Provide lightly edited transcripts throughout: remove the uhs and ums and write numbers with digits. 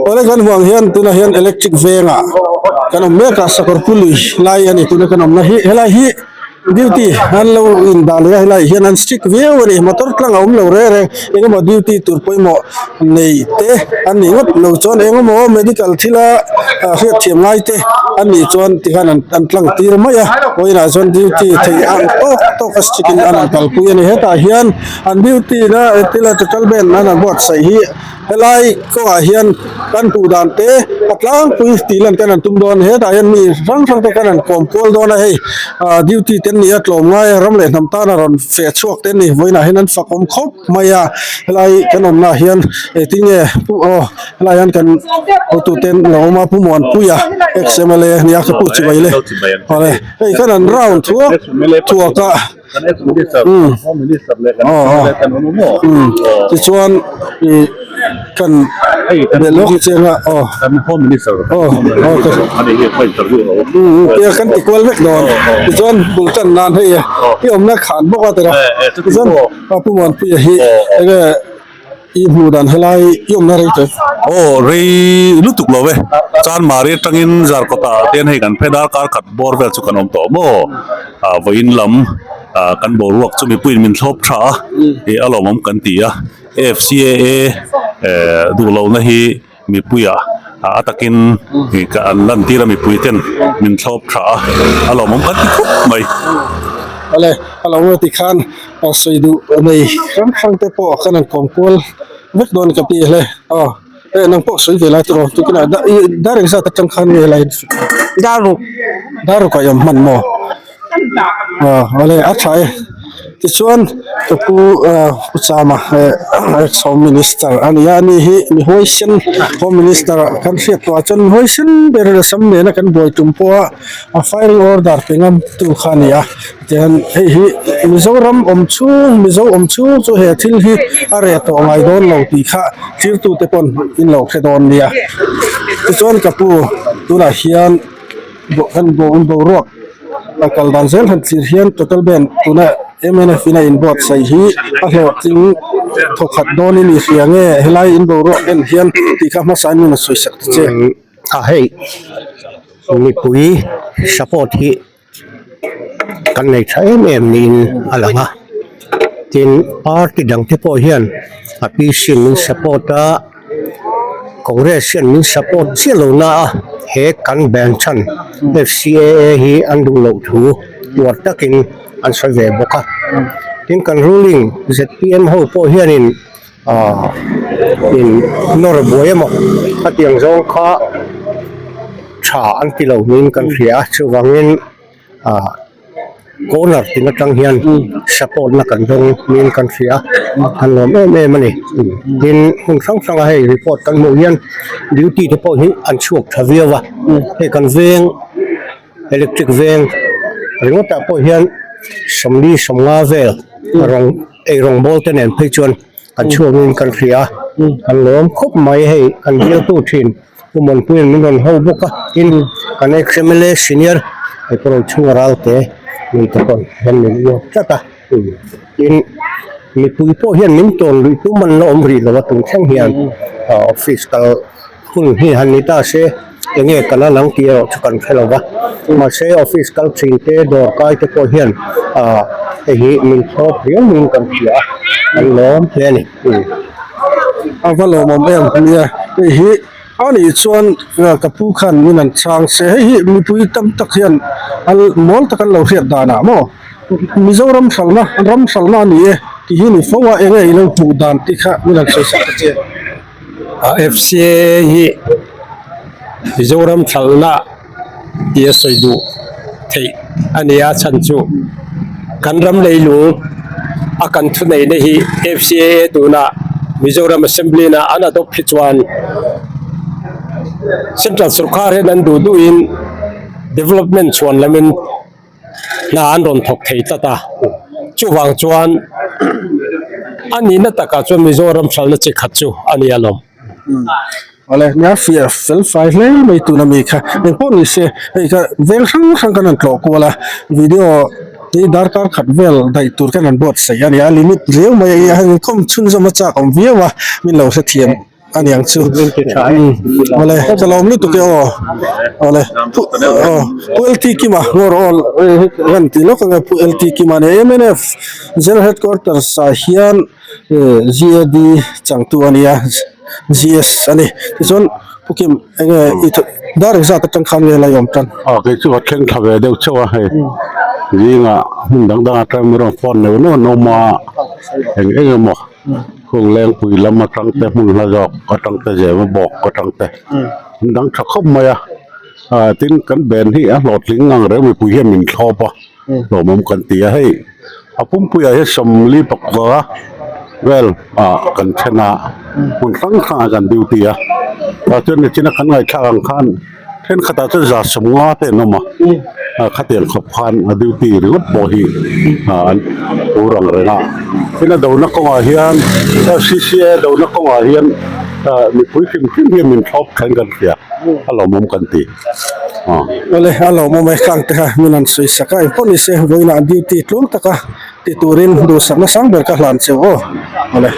Awle kan huang hian tunah hian electric vengah kan awm mek a sakawr pui lui lai a ni tuna kan awmna hi helai hi duty an lo indah leh a helai hian an strict viau a ni motor tlang a awm lo reng reng engemaw duty tur pawimawh nei te an nih ngawt lo chuan engemaw medical thila hriatthiam ngai te an nih chuan tikhan an tlang tir mai a vawiinah chuan duty theih ang tawk tawk a strict in an han kalpui a ni hetah hian an duty na thila total band an han buatsaih hi. Helai kawngah hian kan hmuh dan te a tlangpui tih lan kan han tum dawn hetah hian mi hrang hrang te kan han kawm kual dawn a hei ah duty te an ni a tlawm ngai a ram leh hnam tana rawn feh chhuak te an ni vawiinah hian an fak awm khawp mai a helai kan awmnaah hian engtin nge pu aw helai hian kan hotu te an lo awm a Pu Muanpuia ex mla a nia ka pu chibai le awle hei kan han round thuak thuak a. Tichuan ih kan belh lawk chiang a aw tia kan ti kual vek dawn tichuan bul tan nan hei i awmna khan bawk a tira tichuan Pu Muanpuia hi enge I hmuh dan helai i awmna rei tawh. Aw rei lutuk lo e, Chanmari atangin Zarkawta ah te hian hei kan phei darkar khat bawr vel chu kan awm tawh maw? Ah vawiin lam ah kan boruak chu mipuiin min thlawp tha a, ih a lawmawm kan ti a, AFCAA eh duh lohna hi mipuiah a takin ih ka an lantir a mipui ten min thlawp tha a, a lawmawm kan ti khawp mai. Awle a lo ngaw tikhan sawi duh nei hrang hrang te pawh khan an kawm kual vek dawn ka pi hle aw eh nang pawh sawi ve lai tur aw tukin ah dar engzat atang khan nge helai Daruk Daruk ah i awm hman maw? Aw awle a tha e tichuan ka pu Pu Chama ex home minister a ni a ani hi mi huaisen home minister ah kan hriat tawh ah chuan mi huaisen ber Assam nena kan buai tum pawh a a firing order pe ngam tu kha a ni a tihian hei hi Mizoram awm chhung Mizo awm chhung chu he thil hi a reh tawh ngai dawn lo tih kha thirtute pawn in lo hre dawn nia tichuan ka pu tunah hian. Kan boruak a kal dan zel han thlir hian total band tuna mnf in a inbuatsaih hi a hlawhtling thawkhat dawnin i hria nge helai in boruak en hian tih kha hmasa in min rawn sawi sak ta che. A hei mipui support hi kan nei tha em em niin a lang a tin party dang te pawh hian a PC min support a. Congress hian min support chiah lo na a, he kan ban chhan FCAA hi an duh loh thu uar takin an sawi ve bawk a. Tin kan ruling zpm ho pawh hianin aah in nawr buai emaw khatiang zawng kha tha an ti lo niin kan hria a, chuvangin aah. Corner tin atang hian support na kan dawng niin kan hria a, kan lawm em em a ni. Tin, hmun hrang hranga hei report kan hmuh hian duty te pawh hi an chhuak tha viau a, hei kan veng electric veng ringawt ah pawh hian sawmli sawmnga vel rawng ei rawngbawl te nen phei chuan an chhuak niin kan hria a, kan lawm khawp mai hei kan bialtu thin. Pu Muanpuia'n min rawn ho bawk a, tin kan ex mla senior hei pawh rawn chhung a ral te min te pawh hian min uar tlat a, tin mipui pawh hian min tawn luih tum an la awm rih lo a tun thleng hian office kal hun hi han ni ta se enge kan a lang tih erawh chu kan hre lo va, mahse office kal thin te dawr kai te pawh hian hei hi min thlawp riau niin kan hria a, an lawm hle a ni. A va lawmawm em nia hei hi a nih chuan ka pu khan min an chhang se hei hi mipui tam tak hian a mawl tak an lo hriat danah maw Mizoram hralhna ram hralhna a ni e tih hi ni fo a enge i lo hmuh dan tih kha min han sawi sak ta che. FCA hi Mizoram hralhna tih a sawi duh theih a ni a chhan chu kan ram leilung a kan thuneihna hi FCAA tuna Mizoram Assembly na an adopt hi chuan Central sawrkar hian an duh duhin development chhuan lamin hna an rawn thawk thei tlat a chuvang chuan a nihna takah chuan Mizoram hralhna chi khat chu a ni alawm. Awle nia fiah fel fai hle mai tuna mi kha engpawh ni se hei kha veng hrang hrang kan han tlawh kual a video hi darkar khat vel daih tur khan an buatsaih a ni a limit riau mai a hei inkhawm chhunzawm a chak awm viau a min lo hrethiam. aniang chu awle ka lawm lutuk e aw awle pu aw pu LT Kima ngawr aw kan tih lawk anga pu LT Kima nia mnf General Headquarters ah hian GAD changtu ania GS ani tichuan pu Kim enge i dar engzat atang khan nge la i awm tan. Aw kei chu ka thleng thla ve deuh chauh a hei zingah hmun dang dang atang min rawn phone neuh neuh an awm a eng eng emaw. Hung lengpui lam atang te hmun hla zawk atang te zema bawk atang te an dang tha khawp mai a ah tin kan ben hi a hlawhtling ang reng mipui hian min thlawp a hlawmawm kan ti a hei a pumpuiah hian sawmli pakua vel ah kan then a hmun hrang hrangah kan duty a tah chuan nichina kan ngaihthlak ang khan Thenkhatah chuan za sawmnga te an awm a, khatiang khawp khan a duty ringawt pawh hi an tur ang reng a. Tin a dona kawngah hian LCCA dona kawngah hian mipui hrim hrim hian min thlawp thleng kan hria, a lawmawm kan ti. Awle a lawmawm e kang te kha min han sawi sak a, engpawh ni se vawiinah duty tluang taka ti turin duhsakna sang ber ka hlan cheu aw. Awle.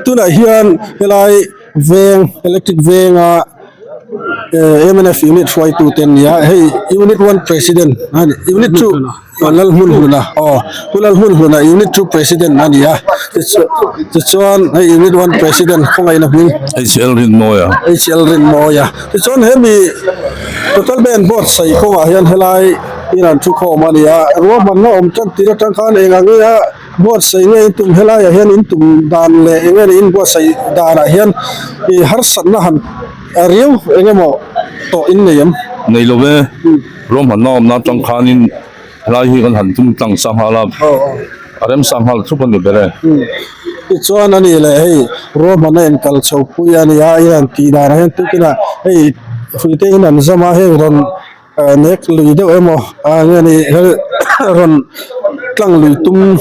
Tunah hian helai veng electric venga eh mnf unit hruaitu te an ni a hei unit one president a ni unit two Lalhmunhluna aw pu Lalhmunhluna unit two president a ni a tichuan hei unit one president khawngaihna hming HL Rinmawia HL Rinmawia tichuan hemi total band board saih kawngah hian helai in an thu khawm a ni a ruahmanna awm tan tir atang khan eng ang nge a Buatsaih nge in tum helaiah hian in tum dan leh eng nge in buatsaih danah hian ih harsatna han riau eng emaw tawh in nei em? Nei lo ve, ruahmanna awmna atang khanin helai hi kan han tum tlang sanghal a, a rem sanghal thup a ni ber e. Tichuan a nih leh hei ruahmanna in kal chho pui a nia i han tih danah hian tukinah hei hruite in an zam a heng rawn Nek lui deuh emaw ah nge ni hel rawn tlang lui tum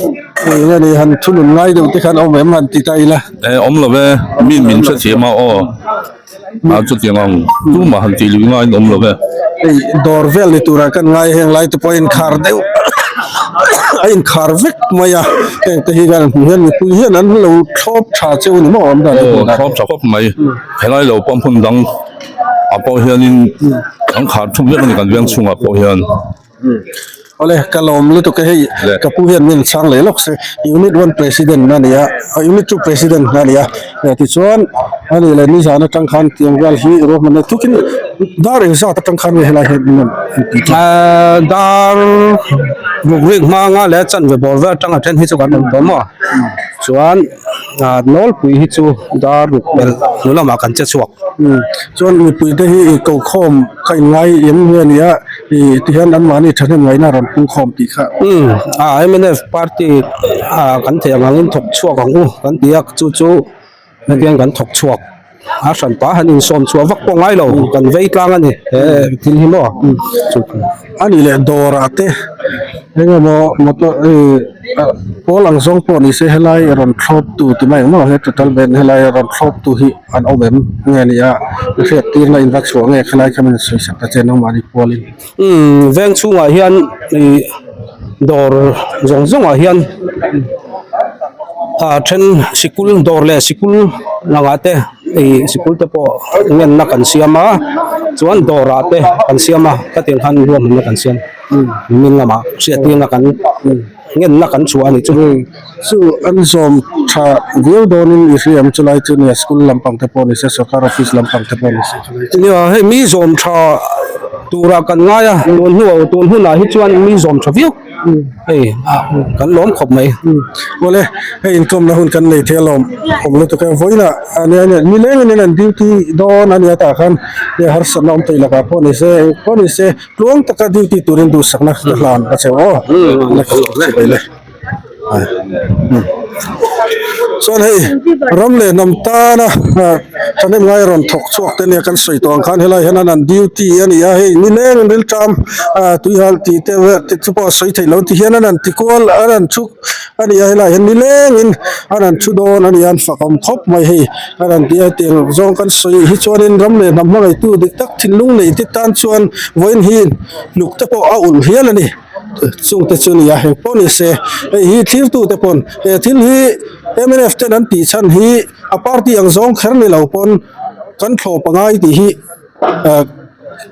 nge ni han thunun ngai deuh te khan awm em han ti ta ila. E awm lo ve, mi min hrethiam a aw a chutiang ang tumah han tih lui ngaiin awm lo ve. Hei dawr vel ni turah kan ngai heng lai te pawh a inkhar deuh a inkhar vek mai a heng te hi kan hmuh hian mipui hian an lo thlawp tha cheu ni maw awm dan te pawh. Aw thlawp tha khawp mai, helai lo pawh hmun dang. Ah pawh hianin an khar thup vek a ni kan veng chhungah pawh hian. Awle ka lawm lutuk e hei ka pu hian min chhang leh lawk se unit one president a ni a unit two president a ni a tichuan a nih leh nizan atang khan tiang vel hi ruahmanna thukin dar engzat atang khan nge helai hian in rawn inti thin. Dar ruk rik hmanga leh chanve bawr vel atanga then hi chu kan awm tawh maw chuan. Nawlpui hi chu dar ruk pelh hnu lamah kan che chhuak. Chuan mipui te hi i ko khawm kha in ngai em nge a nia i tihian anmahni thahnem ngaihna rawn pung khawm tih kha. Mnf party kan theih ang angin thawk chhuak ang u kan ti a chu chu hetiang kan thawk chhuak a hranpa han insawm chhuah vak pawh ngai lo kan vei tlang a ni he thil hi maw. A nih leh dawrah te eng emaw motor ih pawl ang zawng pawh ni se helai rawn thlawp tu ti mai ang maw he total band helai rawn thlawp tu hi an awm em nge ni a hriat tirna in va chhuah nge khalai kha min sawi sak ta che nangmahni pualin. Umm veng chhungah hian ih dawr zawng zawngah hian ah then sikul dawr leh sikul langah te ih sikul te pawh ngenna kan siam a chuan dawrah te kan siam a khatiang khan ruahmanna kan siam nimin lamah hriattirna kan ngenna kan chhuah a nih chu. Chu an zawm tha viau dawnin i hriam chulai chu nia school lampang te pawh ni se sorkar office lampang te pawh ni se chulai chu. Nia hei mi zawm tha turah kan ngai a tun hnuah tun hunah hi chuan mi zawm tha viau hei kan lawm khawp mai. Awle hei inkawmna hun kan nei thei alawm awm lutuk e vawiinah ania ania nileng in an duty dawn ania tah khan harsatna awm thei lakah pawh ni se engpawh ni se tluang taka duty turin duhsakna ka hlan a che aw. Chuan hei ram leh hnam tana thahnem ngai rawn thawk chhuak te nia kan sawi tawh ang khan helai hian an an duty a ni a hei nileng in riltam tuihal tih te vel te chu pawh a sawi theih loh ti hian an an ti kual an an thu a ni a helai hian nileng in an an thu dawn a ni a an fak awm khawp mai hei an an ti a hetiang zawng kan sawi hi chuanin ram leh hnam hmangaihtu dik tak thinlung nei te tan chuan vawiin hi hnuk te pawh a ulh hial a ni. Chungte chu nia heng pawh ni se hei hi thirtute pawn he thil hi mnf ten an tih chhan hi a party ang zawng kher ni lo pawn kan thlawp a ngai tih hi ah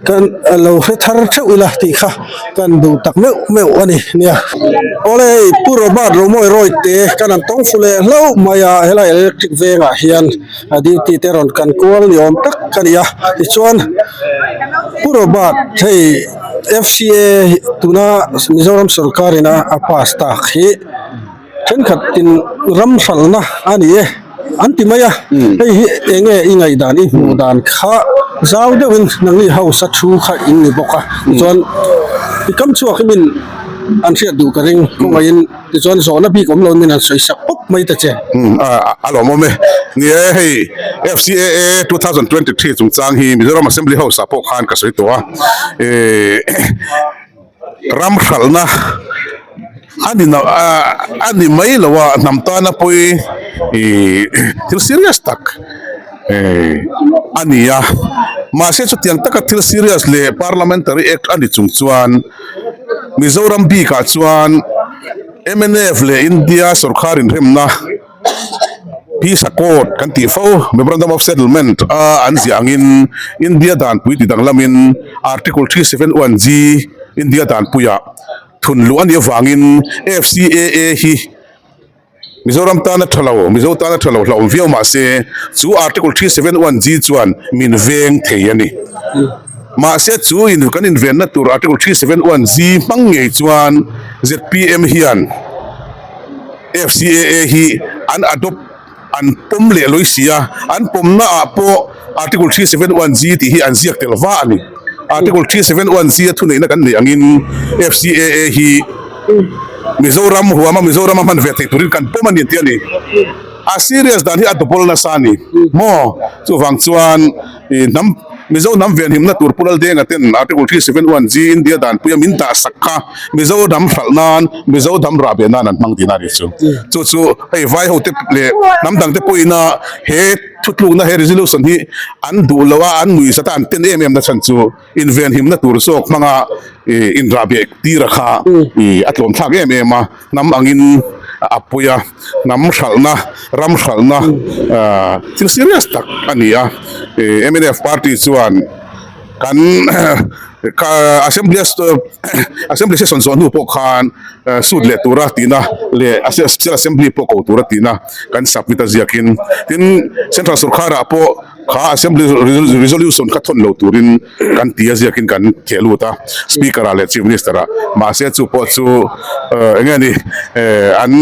kan lo hre thar theuh ila tih kha kan duh tak meuh meuh a ni nia. Awle hei Pu Robert Romawi Rawite kan han tawng fu leh hlauh mai a helai electric vengah hian a duty te rawn kan kual ni awm tak a ni a tichuan Pu Robert hei FCA tuna Mizoram sorkar ina a pass tak hi thenkhat in ram hralhna a ni e an ti mai a hei hi eng nge i ngaihdan i hmuh dan kha zau deuhin nangni house a thu kha in ni bawk a tichuan i kam chhuak hi min an hriat duh ka ring kawngaihin tichuan zawhna bik awm lo min an sawi sak pawp mai ta che. A lawmawm e. Ni e hei FCAA 2023 chungchang hi Mizoram Assembly House ah pawh khan ka sawi tawh a. Ram hralhna a ni a ni mai lo a hnam tana pawi thil serious tak a ni a. Mahse chutiang taka thil serious leh Parliamentary Act a ni chung chuan Mizoram bikah chuan mnf leh India sorkar inremna Peace Accord kan tih fo, Memorandum of Settlement a an ziah angin India danpui ti danglamin Article 371G India danpuiah thun luh a nih avangin FCAA hi Mizoram tana tha lo, Mizo tana tha lo hlauhawm viau mah se chu Article 371G chuan min veng thei a ni. Mahse chu in kan invenna tur Article 371G hmang ngei chuan zpm hian FCAA hi an adopt an pawm leh lawi si a, an pawmna ah pawh Article 371G tih hi an ziak tel va a ni. Article 371G a thuneihna kan neih angin FCAA hi Mizoram huama Mizorama hman ve theih turin kan pawm a ni tih a ni. A serious dan hi a double nasa a ni maw? Chuvang chuan ih hnam Mizo hnam venhimna tur Pu Laldenga ten Article 371G India danpuia min dah sak kha Mizo hnam hralh nan Mizo hnam rah ve nan an hmang tihna a ni chu. Chu chu hei vai ho te leh hnam dang te pawhin a he thutlukna he resolution hi an duh lo a an nuihzat a an ten em em na chhan chu invenhimna tur zawk hmanga ih inrah beh tir a kha ih a tlawm thlak em em a hnam angin a pui a hnam hralhna ram hralhna ah thil serious tak a ni a ih mnf party chuan kan assembly assembly session zawh hnu pawh khan suit leh tura tihna leh central assembly pawh ko tura tihna kan submit a ziakin tin central sorkharah pawh Kha Assembly Resolution kha thawn lo turin kan ti a ziakin kan theh lut a, Speaker ah leh Chief Minister ah. Mahse chu pawh chu eng nge ni an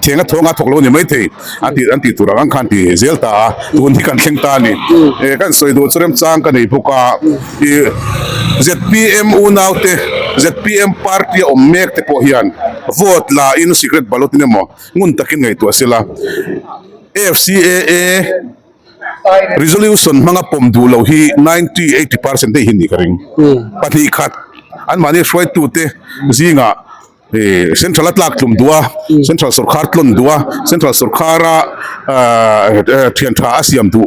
theng a thawng a thawk lo ni maithei a tih an tih tur ang ang khan ti zel ta a, tun hi kan thleng ta a ni. Kan sawi duh chu remchang ka nei bawk a, ih zpm unaute, zpm party a awm mek te pawh hian vote la in secret ballot in emaw ngun takin ngaihtuah sela FCAA, Resolution hmanga pawm duh loh hi 90, 80 percent daih hi ni ka ring. 2 khat anmahni hruaitute zingah Central a tlak tlum duh a, Central sawrkhar tlawn duh a, Central sawrkhara thian tha a siam duh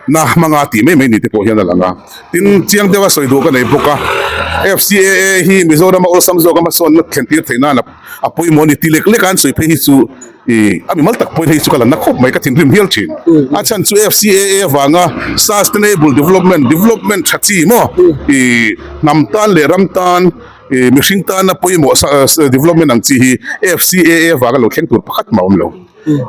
na hmanga tih mai mai ni te pawh hian a lang a. Tin, chiang deuha sawi duh ka nei bawk a, FCAA hi Mizorama awlsam zawk a hmasawnna thlen tir theih nan a pawimawh a ni ti lek lek a an sawi phei hi chu I a mimal tak pawhin hei chu ka lanna khawp mai ka thinrim hial thin. A chhan chu FCAA avanga sustainable development, development tha chi maw i hnam tan leh ram tan i mihring tana pawimawh development ang chi hi FCAA avanga lo thleng tur pakhat mah a awm lo.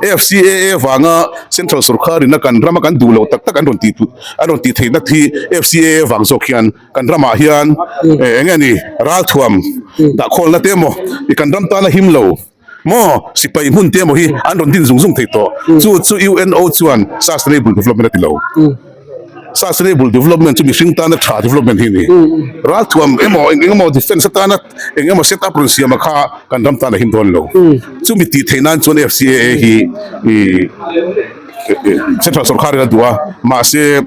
FCAA avanga central sorkar ina kan rama kan duh loh tak tak an rawn tih an rawn tih theihna hi FCAA avang zawk hian kan ramah hian eng nge ni ralthuam dahkhawlna te emaw i kan ram tana him lo Maw sipai hmun te emaw hi an rawn din zung zung thei tawh. Chu chu UNO chuan sustainable development a ti lo. Sustainable development chu mihring tana tha development hi a ni. Ralthuam emaw eng emaw defence atana eng emaw set up rawn siam a kha kan ram tan a him dawn lo. Chumi tih theih nan chuan FCAA hi ih Central sorkar in a duh a, mahse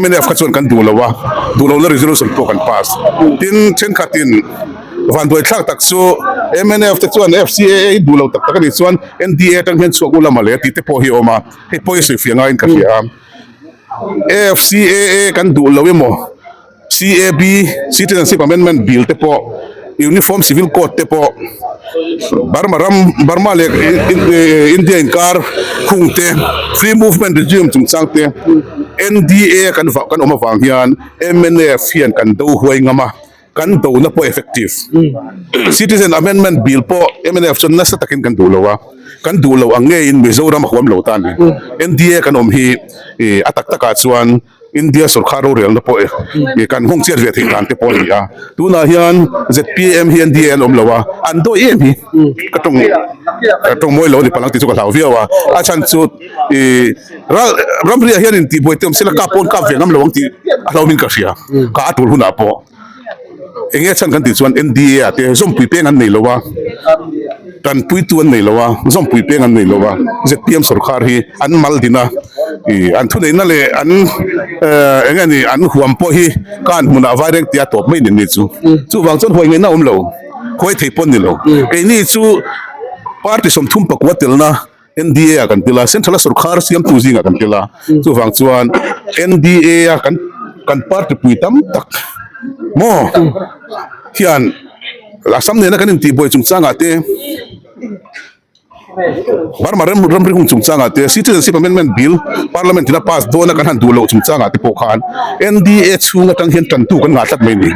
mnf kha chuan kan duh lo a, duh lohna resolution pawh kan pass. Tin, thenkhatin vanduai thlak tak chu mnf te chuan FCAA hi duh lo tak tak a nih chuan NDA atang hian chhuak ula mawle tih te pawh hi a awm a, hei pawh hi sawifiah ngaiin ka hria a. AFCAA kan duh lo emaw, CAB, Citizenship Amendment Bill te pawh, Uniform Civil Code te pawh, Burma ram, Burma leh India inkar khung te, Free Movement Regime chungchang te, NDA kan kan awm avang hian mnf hian kan do huai ngam a. Kan dona pawh effective. Citizen Amendment Bill pawh mnf chuan nasa takin kan duh lo a, kan duh loh ang ngeiin Mizoram a huam lo ta a ni. NDA kan awm hi a tak takah chuan India sorkar rorelna pawh kan nghawng chiat ve theih dan te pawh a ni a. Tunah hian zpm hi NDA an awm lo a, an dawi em hi ka tawng ka tawng mawi lo a ni palang tih chu ka hlau viau a. A chhan chu ral ramriah hian intihbuai te awm sela kap pawn kap ve ngam lo ang tih a hlauhawmin ka hria. Ka a tul hunah pawh. Eng nge chhan kan tih chuan NDA ah te zawmpui peng an nei lo a, tanpuitu an nei lo a, zawmpui peng an nei lo a, zpm sorkar hi an mal din a, ih an thuneihna leh an eng nge ni an huam pawh hi kan hmunah vai reng tia tawp mai nen ni chu. Chuvang chuan huai ngaihna a awm lo, huai thei pawn ni lo. Keini chu party 34 telna NDA ah kan tel a, Central a sorkar siamtu zingah kan tel a, chuvang chuan NDA a kan kan party pui tam tak maw hian Assam nena kan intihbuai chungchangah te Burma ram ramri hung chungchangah te Citizenship Amendment Bill Parliament ina pass dawna kan han duh loh chungchangah te pawh khan NDA chhung atang hian tantu kan ngah tlat mai a ni.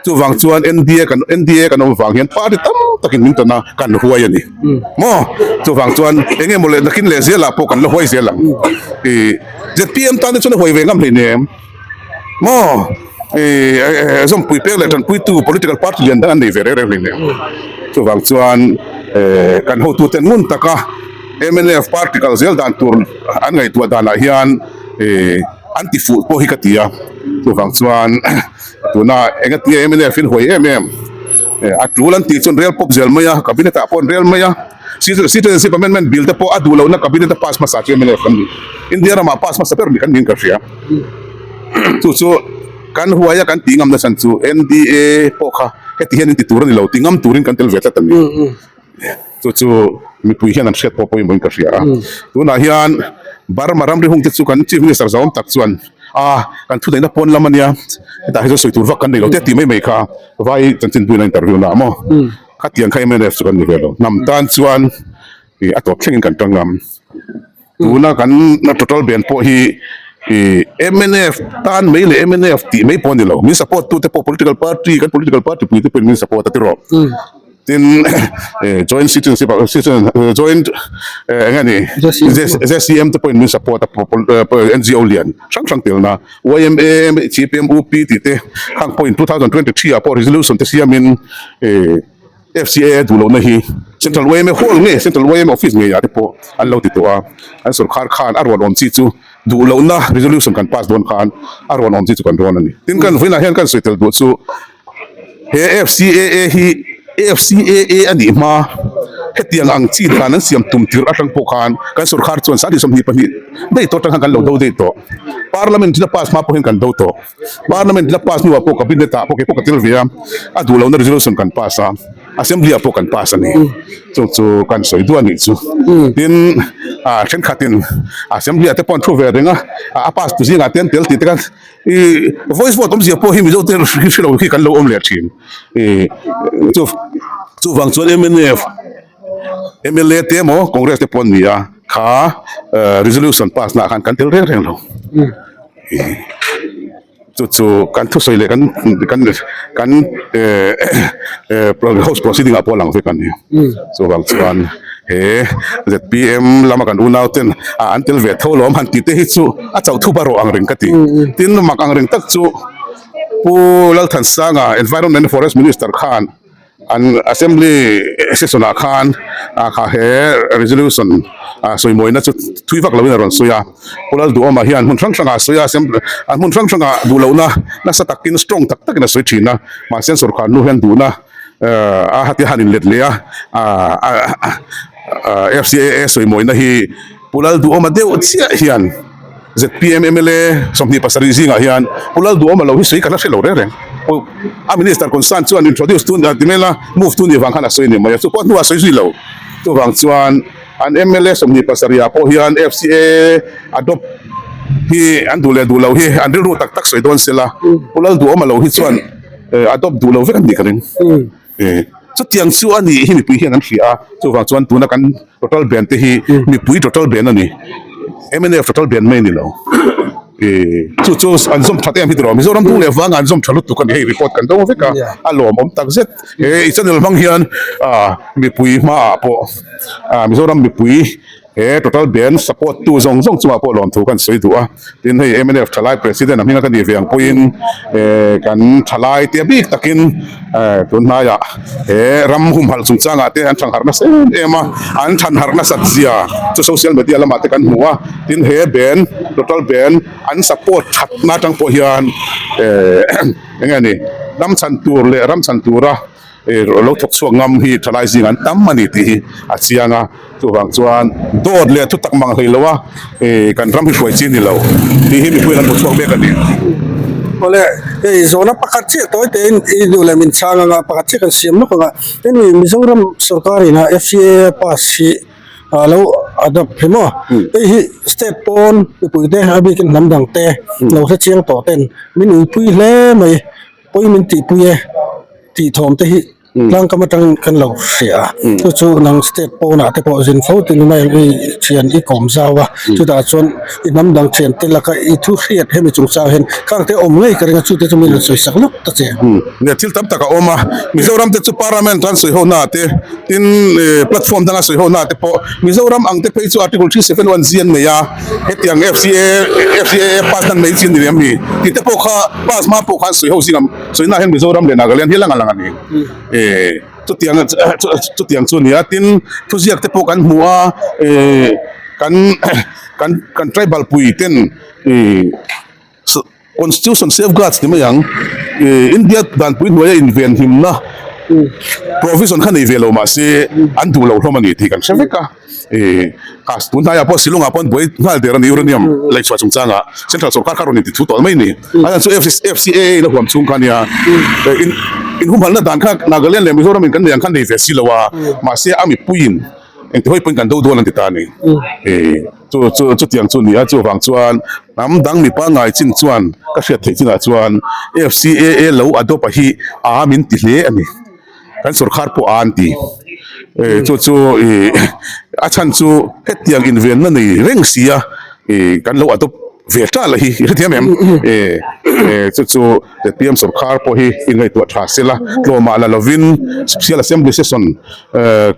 Chuvang chuan NDA kan NDA kan awm vang hian party tam takin min tan a, kan huai a ni. Maw? Chuvang chuan eng emaw leh nakin leh zelah pawh kan la huai zel ang. Ih zpm tan te chuan a huai ve ngam hleinem. Maw? Ih zawmpui pek leh tanpuitu political party lian dang an nei ve reng reng hleinem. Chuvang chuan kan hotute ngun taka mnf party kal zel dan tur an ngaihtuah danah hian ih an ti fuh pawh hi ka ti a. Chuvang chuan Tuna engatinge mnf in huai em em a tul an tih chuan rel pawp zel mai a, cabinet ah pawh an rel mai a, citizenship amendment bill te pawh a duh lohna cabinet a pass hmasa chu mnf kan ni, India ramah pass hmasa ber ni kan niin ka hria. Chu chu kan huai a kan tih ngam nachhan chu NDA pawh kha heti hian in ti tur a ni lo ti ngam turin kan tel ve tlat a ni. Chu chu mipui hian an hriat pawh pawimawhin ka hria a. Tunah hian Burma ramri hung te chu kan Chief Minister zauhawm tak chuan a kan thuneihna pawn lam a nia, hetah hi chuan sawi tur vak kan nei lo te tih mai mai kha vai chanchin buina interview na maw? Khatiang kha mnf chu kan ni ve lo. Hnam tan chuan a tawp thlengin kan tang ngam. Tuna kan total ban pawh hi mnf tan mai leh mnf tih mai pawh a ni lo. Min support tute pawh political party kan political party pui te pawhin min support a ti rawh. Tin joint citizenship joint eng nge ni ZCM te pawhin min support a NGO lian hrang hrang telna yma CPM UP tih te khang pawhin 2023 ah pawh resolution te siamin FCAA duh lohna hi Central yma hall nge Central yma office ngeiah te pawh an lo ti tawh a, an sorkar khan a rawn awm chi chu duh lohna resolution kan pass dawn khan a rawn awm chi chu kan rawn a ni. Tin kan vawiinah hian kan sawi tel duh chu he FCAA hi FCAA a nih hma hetiang ang chi dan an siam tum tirh atang pawh khan kan sorkar chuan 24 daih tawh atang khan kan lo do daih tawh. Parliament in a pass hma pawh hian kan do tawh. Parliament la pass hnuah pawh cabinet ah pawh kei pawh ka tel ve a, a duh lohna resolution kan pass a, assembly ah pawh kan pass a ni. Chu chu kan sawi duah a nih chu. Tin, ah thenkhatin assembly ah te pawh an thu ve reng a, a pass tu zingah te an tel tih te kha ih voice vote awmzia pawh hi Mizo te hre lo khi kan lo awm leh thin. Ih chu chuvang chuan mnf mla te emaw Congress te pawh an ni a, kha resolution pass naah khan kan tel reng reng lo. Chu chu kan thusawi leh kan kan kan eh house proceeding ah pawh a lang vek a ni. Chuvang chuan he zpm lama kan unau ten ah an tel ve tho lawm han tih te hi chu a chauh thup a rawh ang reng ka ti. Tin mak ang reng tak chu Pu Lalthansanga Environment and Forest Minister khan. An assembly session ah khan ah kha he resolution ah sawimawina chu thui vak loin a rawn sawi a. Pu Lalduhawma hian hmun hrang hrangah a sawi a, assembly an hmun hrang hrangah duh lohna nasa takin strong tak takin a sawi thin a. Mahse an sorkar nu hian duhna a hati han inlet leh a, ah FCAA sawimawina hi Pu Lalduhawma deuh chiah hian zpm mla 27 zingah hian Pu Lalduhawma lo hi sawi ka la hre lo reng reng. A minister concern chuan introduce tu ti mai la move tu nih vang khan a sawi a ni mai a, chu pawh hnuah a sawi zui lo. Chuvang chuan an mla 27 ah pawh hian FCA adopt hi an duh leh duh lo hi an rilru tak tak sawi dawn sela Pu Lalduhawma lo hi chuan adopt duh lo vek a nih ka ring. Chutiang chu a nih hi mipui hian an hria a, chuvang chuan tuna kan total ban te hi mipui total ban a ni, mnf total ban mai a ni lo. Chu chu an zawm that em hi tiraw, Mizoram dung leh vanga an zawm tha lutuk a ni, hei report kan dawng vek a, a lawmawm tak zet. He i channel hmang hian mipui hmaah pawh Mizoram mipui He total ban support tu zawng zawng chungah pawh lawmthu kan sawi duh a, tin hei mnf thalai president a hminga ka nih ve ang pawhin kan thalai te bik takin tun hnaiah he ram humhalh chungchangah te an thangharh nasa em em a, an thanharh nasat zia chu social media lamah te kan hmu a, tin he ban total ban an support thatna atang pawh hian eng nge ni ram chhan tur leh ram chhan tura lo thawk chhuak ngam hi thalai zing an tam a ni tih hi a chiang a, chuvang chuan dawt leh thu tak mang hlei lo a kan ram hi hruai chi ni lo tih hi mipui an hmu chhuak mek a ni. Awle, hei zawhna pakhat chiah tawi tein i duh leh min chhang anga pakhat chiah kan siam lawk anga hemi Mizoram sorkar ina FCAA pass hi a lo adopt hi maw hei hi state pawn mipui te a bikin hnam dang te lo hre chiang tawh ten min uipui hle mai. Pawi min tihpui e tih thawm te hi tlangkam atangin kan lo hria a, chu chu nang state pawnah te pawh zin fo tin mai i thian i kawm zau a, chutah chuan i hnam dang thian te laka i thu hriat hemi chungchang hian khang te awm ngei ka ring a, chute chu min rawn sawi sak lawk ta che. Nia thil tam tak a awm a, Mizoram te chu Parliament an sawi ho na te tin platform danga sawi ho na te pawh Mizoram ang te phei chu Article 371 G an nei a, hetiang FCA FCAA pass nan mai chi a ni lem ni tih te pawh kha pass hma pawh khan sawi ho zing a sawi na hian Mizoram leh Nagaland hi a lang a lang a ni eh chutiang chutiang chu a ni a tin thuziak te pawh kan hmu a eh kan kan kan tribal pui ten eh Constitution safeguards ni mai ang. India danpui hnuaia invenhimna provision kha nei ve lo mahse an duh lo hlawm a ni tih kan hre vek a. Tun hnaiah pawh Shillong ah pawh an buai nghal der a ni uranium laihchhuah chungchangah Central sawrkar kha rawn inti thu tawh mai a ni. A chhan chu FCAA in a huam chhung kha a nia. Inhumhalhna dan kha Nagaland leh Mizoram in kan nei ang kha nei ve si lo a mahse a mipuiin engti hawi pawhin kan do dawn an ti ta a ni. Chu chu chutiang chu ni a, chuvang chuan hnam dang mi pangngai chin chuan ka hriat theih chinah chuan FCAA lo adopt a hi a min ti hle a ni. Kan sorkar pawh a an ti. Chu chu ih a chhan chu hetiang invenna nei reng sia ih kan lo adopt ve tal a hi i hrethiam em? Chu chu zpm sorkar pawh hi inngaihtuah tha sela tlawmah la lovin Special Assembly Session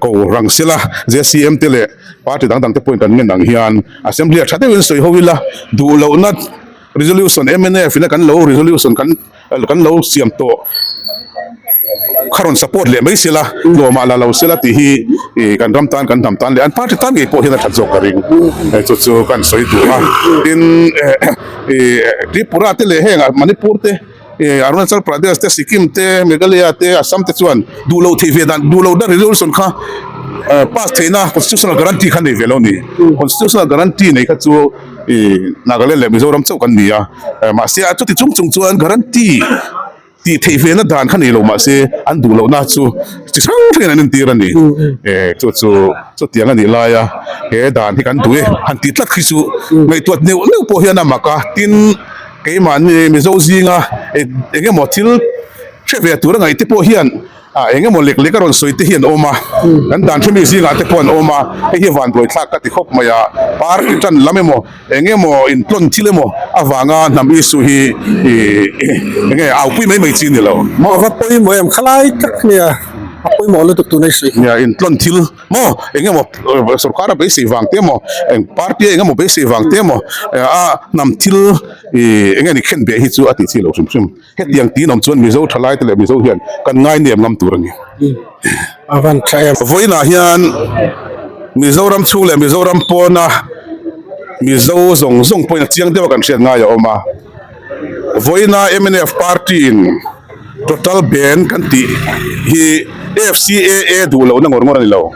ko rang sela JCM te leh Party dang dang te pawhin kan ngen ang hian Assembly ah tha deuhin sawi ho ila, duh lohna resolution mnf ina kan lo resolution kan kan lo siam tawh kha rawn support leh mai sela, tlawmah la lo sela tih hi ih kan ram tan kan hnam tan leh an party tan ngei pawh hian a that zawk ka ring. Chu chu kan sawi duh a, tin ih Tripura te leh heng ah Manipur te Arunachal Pradesh te, Sikkim te, Meghalaya te, Assam te chuan duh loh theih ve dan, duh loh dan resolution kha pass theihna constitutional guarantee kha nei ve lo a ni. Constitutional guarantee nei kha chu Nagaland leh Mizoram chauh kan ni a, mahse a chuti chung chung chuan guarantee tih theih ve na dan kha nei lo mahse an duh lohna chu chi hrang hrangin an entir a ni. Chu chu chutiang a nih laia he dan hi kan duh e han tih tlat khi chu ngaihtuah neuh neuh pawh hian a mak a, tin, Keimahni Mizo zinga eng emaw thil hre ve tura ngaih te pawh hian eng emaw lek lek a rawn sawi te hi an awm a, kan dan hremi zingah te pawh an awm a, hei hi vanduaithlak ka ti khawp mai a, party tan lam emaw eng emaw intlawn thil emaw avanga hnam issue hi eng nge aupui mai mai chi a ni lo. Maw va pawimawh em khalai tak nia. A pawimawh lutuk tuna i sawi. Nia intlawn thil maw eng emaw sorkar a beisei vang te emaw eng party a eng emaw beisei vang te emaw a hnam thil ih eng nge ni khen beh hi chu a tih chi lo hrim hrim. Hetiang tiin awm chuan Mizo thalai te leh Mizo hian kan ngai nem ngam tur a ni. A van tha em. Vawiinah hian Mizoram chhung leh Mizoram pawna Mizo zawng zawng pawhin a chiang deuh a kan hriat ngai a awm a. Vawiina mnf party in total ban kan tih hi FCAA duh lohna ngawr ngawr a ni lo.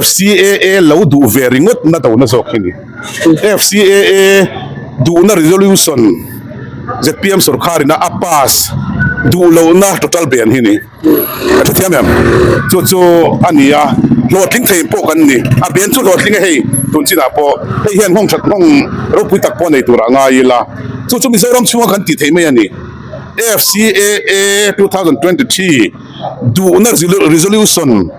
FCAA lo duh ve ringawt na dona zawk hi ni. FCAA duhna resolution zpm sorkharin a a pass duh lohna total ban hi ni. Ka hrethiam em? Chu chu a ni a, hlawhtling thei pawh kan ni. A ban chu hlawhtling a hei tun chinah pawh hei hian nghawng that nghawng ropui tak pawh nei turah ngai ila. Chu chu Mizoram chhunga kan tih theih mai a ni. FCAA 2023 duhna resolution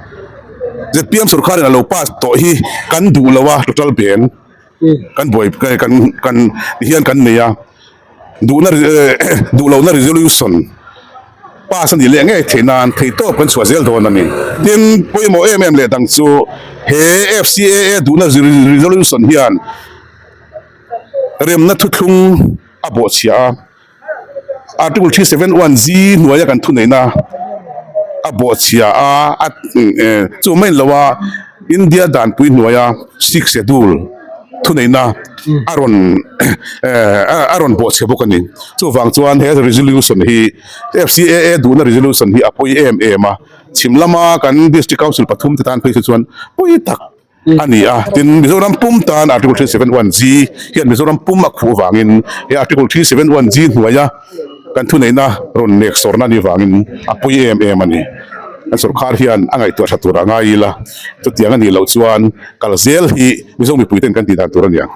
zpm sorkarin a lo pass tawh hi kan duh lo a total ban kan buai kan kan hian kan nei a duhna duh lohna resolution pass a nih leh ngei theih nan theih tawp kan chhuah zel dawn a ni. Tin, pawimawh em em leh dang chu he FCAA duhna resolution hian remna thuthlung a bawhchhiah a. Article 371 G hnuaia kan thuneihna a bawhchhia a, a chu mai lo a India danpui hnuaia Sixth Schedule thuneihna a rawn a rawn bawhchhia bawk a ni. Chuvang chuan he resolution hi FCAA duhna resolution hi a pawi em em a, chhim lama kan District Council pathum te tan phei chu chuan pawi tak a ni a, tin Mizoram pum tan Article 371 G hian Mizoram pum a khuh vangin he Article 371 G hnuaia kan thuneihna rawn nek sawrna a nih vangin a pawi em em a ni. Kan sorkar hian a ngaihtuah tha tur a ngai ila, chutiang a nih loh chuan kal zel hi Mizo mipuiten kan tih dan tur a ni ang.